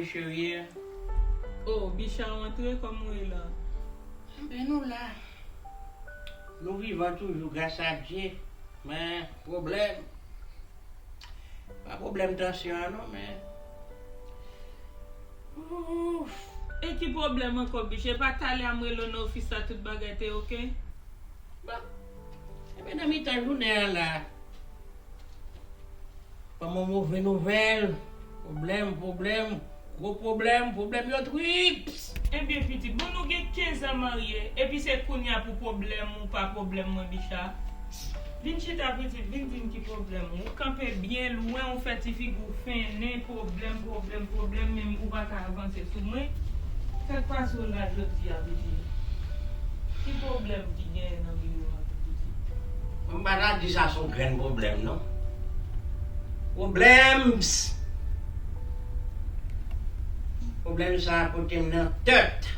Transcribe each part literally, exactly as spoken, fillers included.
Cheri. Oh, Bicha, w antre, kòman w ye la? Enben, nou la. Nou vivan toujou, gras a Dye. Men, pwoblèm. Pa pwoblèm tansyon an non, men. Ouf. E ki pwoblèm ankò, Bicha? E pa talè a m rele w nan ofis la, tout bagay te oke? Bon. Enben, nan mitan jounen an la, ban m yon move nouvèl. Pwoblèm, pwoblèm, gwo pwoblèm, pwoblèm yo trips. Ebyen, pitit, bon, nou gen kenz an marye, epi se kounye a pou pwoblèm ou pa pwoblèm mwen, Bicha? Vin chita, pitit, vin di m ki pwoblèm ou. Ou kanpe byen lwen, ou fè ti figi w fennen, pwoblèm, pwoblèm, pwoblèm, menm ou pa ka avanse sou mwen. Sa k pase w la jodi a, pitit? Ki pwoblèm ki genyen nan biwo a, pitit? Mwen pa ta di sa se yon grenn pwoblèm, non. Pwoblèm! Pwoblèm sa a pote m nan tèt.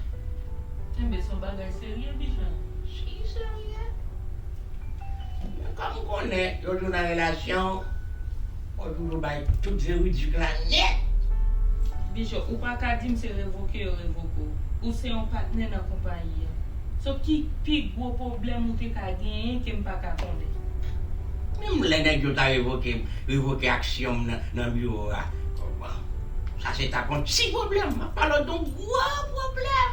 Enben, se yon bagay serye, Bicha. Si serye. Men kòm m konnen, lè w nan relasyon, w toujou bay tout veridik la nèt. Bicha, ou pa ka di m se revoke yo revoke w. Ou se yon patnè nan konpayi a. So, ki pi gwo pwoblèm ou te ka genyen ke m pa ka konnen? Menm lè nèg yo ta revoke m, revoke aksyon m nan, nan biwo a. Sa se ta konn ti pwoblèm. M ap pale w de yon gwo pwoblèm.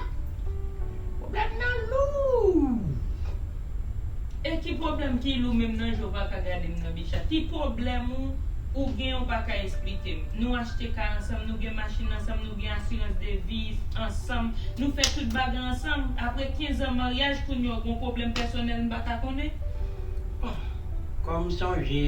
Pwoblèm nan lou. E ki pwoblèm ki lou menm nan je w pa ka gade m nan, Bicha? Ki pwoblèm ou, ou gen ou pa ka esplike m? Nou achte kay ansanm, nou gen machin ansanm, nou gen asirans de vi ansanm, nou fè tout bagay ansanm. Apre kenz an maryaj, kounye a w gen yon pwoblèm pèsonèl m pa ka konnen? Bon, kòm m sonje